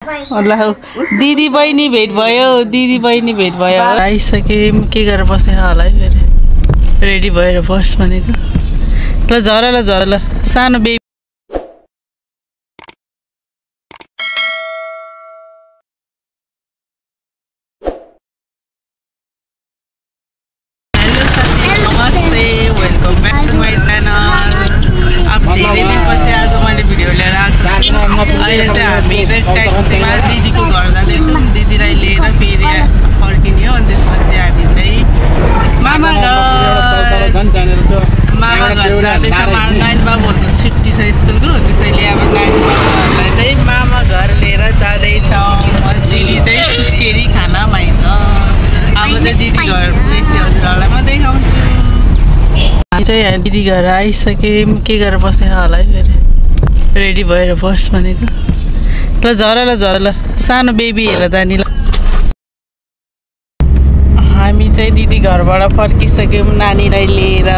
ल दिदी बहिनी भेट भयो आइसक्यौँ के गरेर बसेँ होला है फेरि रेडी भएर बस भनेको ल झर ल सानो बेबी धेरै दिनपछि आज मैले भिडियो लिएर आएको अहिले चाहिँ हामी ट्याक्सीमा दिदीको घर जाँदैछौँ दिदीलाई लिएर फेरि फर्किने हो अनि त्यसपछि हामी चाहिँ मामा घर जाँदैछ नानी बाबुहरूको छुट्टी छ स्कुलको त्यसैले अब नानी बाबुहरूलाई चाहिँ मामा घर लिएर जाँदैछौँ दिदी चाहिँ सुत्केरी खाना माइत अब चाहिँ दिदी घर पुगेपछि हजुरहरूलाई म देखाउँछु हामी चाहिँ दिदी घर आइसक्यौँ के गरेर बसेँ होला है फेरि रेडी भएर बस भनेको ल झर ल सानो बेबी हेरेर जाने ल हामी चाहिँ दिदी घरबाट फर्किसक्यौँ नानीलाई लिएर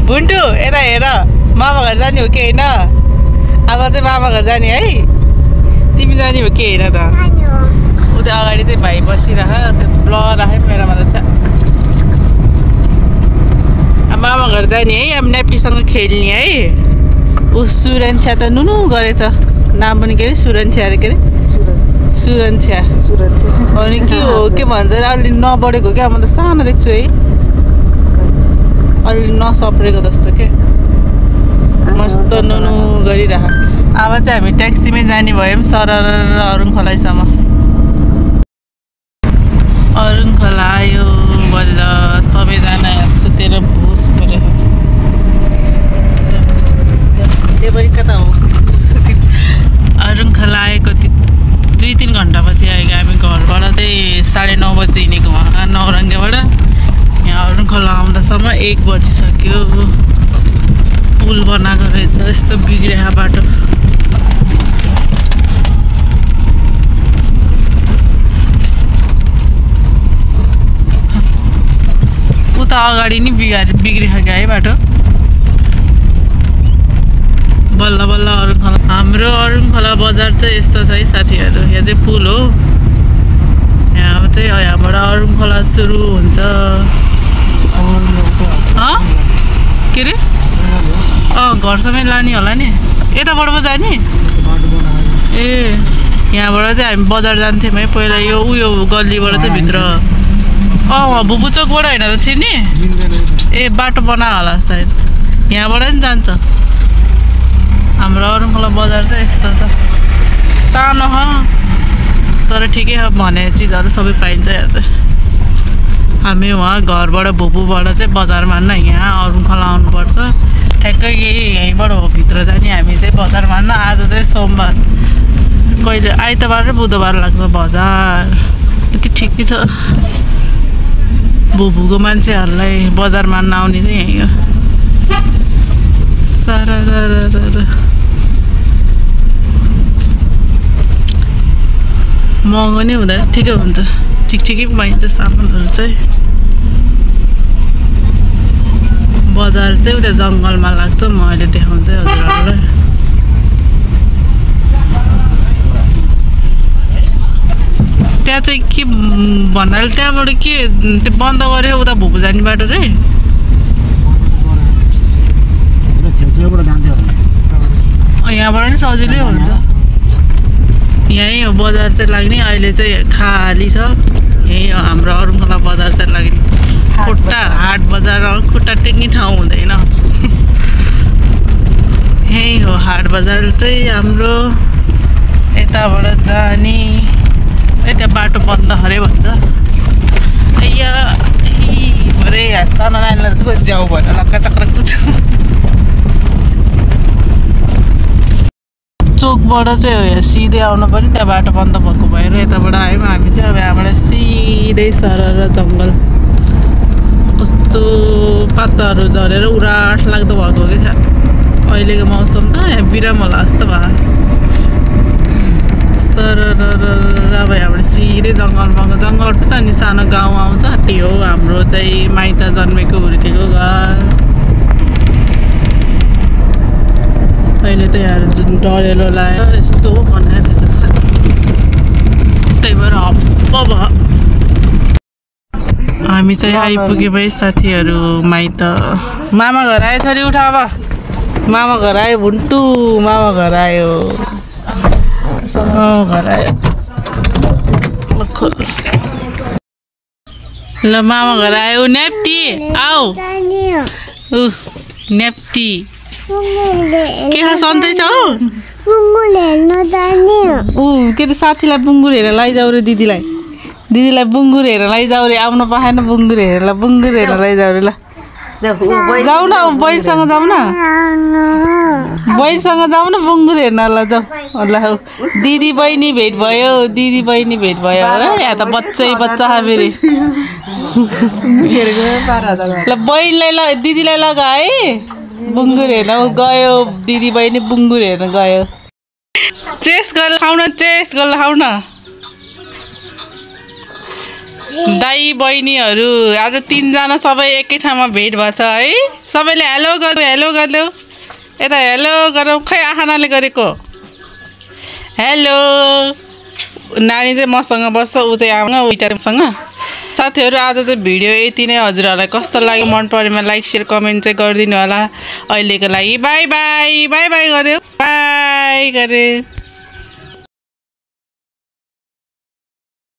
भुन्टु यता हेर मामा घर जाने हो कि होइन अब चाहिँ मामा घर जाने है तिमी जाने हो कि होइन त उता अगाडि चाहिँ भाइ बसिरह ब्लर राखेँ मेरोमा त मामा घर जाने है अब नेप्पीसँग खेल्ने है ऊ सुरन्छा त नुनु गरेछ नाम पनि के अरे सुरन्छा अरे के अरे सुरन्छा अनि के हो के भन्छ अरे अलि नबढेको क्या म त सानो देख्छु है अलि नसप्रेको जस्तो के मस्त नुनु गरिरह अब चाहिँ हामी ट्याक्सीमै जाने भयौँ सरर अरुङखोलासम्म अरुङखोला आयो बल्ल सबैजना सुतेर भुस पऱ्यो टेबल कता हो अरुङखोला आएको 2-3 घन्टापछि आएको हामी घरबाट चाहिँ 9:30 बजी हिँडेको वहाँ नौरङ्गेबाट यहाँ अरुङखोला आउँदासम्म 1 बजिसक्यो पुल बनाएको रहेछ यस्तो बिग्रेको बाटो उता अगाडि नि बिग्रेको क्या है बाटो बल्ल बल्ल अरुङखोला हाम्रो अरुङखोला बजार चाहिँ यस्तो छ है साथीहरू यहाँ चाहिँ पुल हो यहाँ चाहिँ यहाँबाट अरुङखोला सुरु हुन्छ के अरे घरसम्म लाने होला नि यताबाट पो जाने ए यहाँबाट चाहिँ हामी बजार जान्थ्यौँ है पहिला यो उयो गल्लीबाट चाहिँ भित्र भुपु चोकबाट होइन त छिर्ने ए बाटो बना होला सायद यहाँबाट नि जान्छ हाम्रो अरुङखोला बजार चाहिँ यस्तो छ सानो हो तर ठिकै हो भने चिजहरू सबै पाइन्छ यहाँ चाहिँ हामी वहाँ घरबाट भुपुबाट चाहिँ बजारमा न यहाँ अरुङखोला आउनुपर्छ ठ्याक्कै यहीँबाट हो भित्र जाने हामी चाहिँ बजार मान्न आज चाहिँ सोमबार कहिले आइतबार र बुधबार लाग्छ बजार यति ठिकै छ भुपुको मान्छेहरूलाई बजार मान्न आउने चाहिँ यहीँ हो सारा महँगो नै हुँदैन ठिकै हुन्छ ठिकै पाइन्छ सामानहरू चाहिँ बजार चाहिँ उता जङ्गलमा लाग्छ म अहिले देखाउँछु हजुरहरूलाई त्यहाँ चाहिँ के भन्नाले त्यहाँबाट के त्यो बन्द गर्यो उता भुपु जाने बाटो चाहिँ यहाँबाट नि सजिलै हुन्छ यहीँ हो बजार चाहिँ लाग्ने अहिले चाहिँ खाली छ यहीँ हो हाम्रो अरुङखोला बजार चाहिँ लाग्ने खुट्टा हाट बजार खुट्टा टेक्ने ठाउँ हुँदैन यहीँ हो हाट बजार चाहिँ हाम्रो यताबाट जाने त्यहाँ बाटो बन्द अरे भन्छ अಯ್या अरे सानो नानीलाई जाऊ भन्यो लक्का चक्र कुछ चोकबाट चाहिँ हो यहाँ सिधै आउनु पर्यो त्यहाँ बाटो बन्द भएको भएर यताबाट आयौँ हामी चाहिँ अब यहाँबाट सिधै सरर जङ्गल कस्तो पाताहरू झरेर उराट लाग्दो भएको कि छ अहिलेको मौसम त यहाँ बिराम होला जस्तो भयो सरर अब यहाँबाट सिधै जङ्गलमा जङ्गल छ अनि सानो गाउँ आउँछ त्यो हो हाम्रो चाहिँ माइत जन्मेको हुर्केको घर अहिले त यहाँ जुन डढेलो लाग्यो यस्तो बनाएर अब हामी चाहिँ आइपुग्यो भाइ साथीहरू माइत। मामा घर आयो छोरी उठा अब। मामा घर आयो भुन्टु मामा घर आयो घर आयो ल मामा घर आयो नेप्टी आऊ नेप्टी के सन्चै छ के अरे साथीलाई बुङ्गुर हेरेर लैजाऊ रे दिदीलाई बुङ्गुर हेरेर लैजाऊ रे आउन पाएन बुङ्गुर हेरेर लैजाऊ रे ल जाऊ न बहिनीसँग जाऊ न बुङ्गुर हेर्न ल जाऊ ल दिदी बहिनी भेट भयो र यहाँ त बच्चा छ फेरि ल बहिनीलाई दिदीलाई लगा है बुङ्गुर हेर्न गयो दिदी बहिनी बुङ्गुर हेर्न गयो। चेस गरेर खाउन दाई बहिनीहरू आज 3 जना सबै एकै ठाउँमा भेट भएछ है। सबैले हेलो गर्देऊ यता हेलो गरौँ खै आखानाले गरेको हेलो। नानी चाहिँ मसँग बस्छ ऊ चाहिँ आमा उइटासँग। साथीहरू आज चाहिँ भिडियो यति नै। हजुरहरूलाई कस्तो लाग्यो मन परेमा लाइक शेयर कमेन्ट चाहिँ गरिदिनु होला। अहिलेको लागि बाई बाई गरिदेऊ बाई गरे।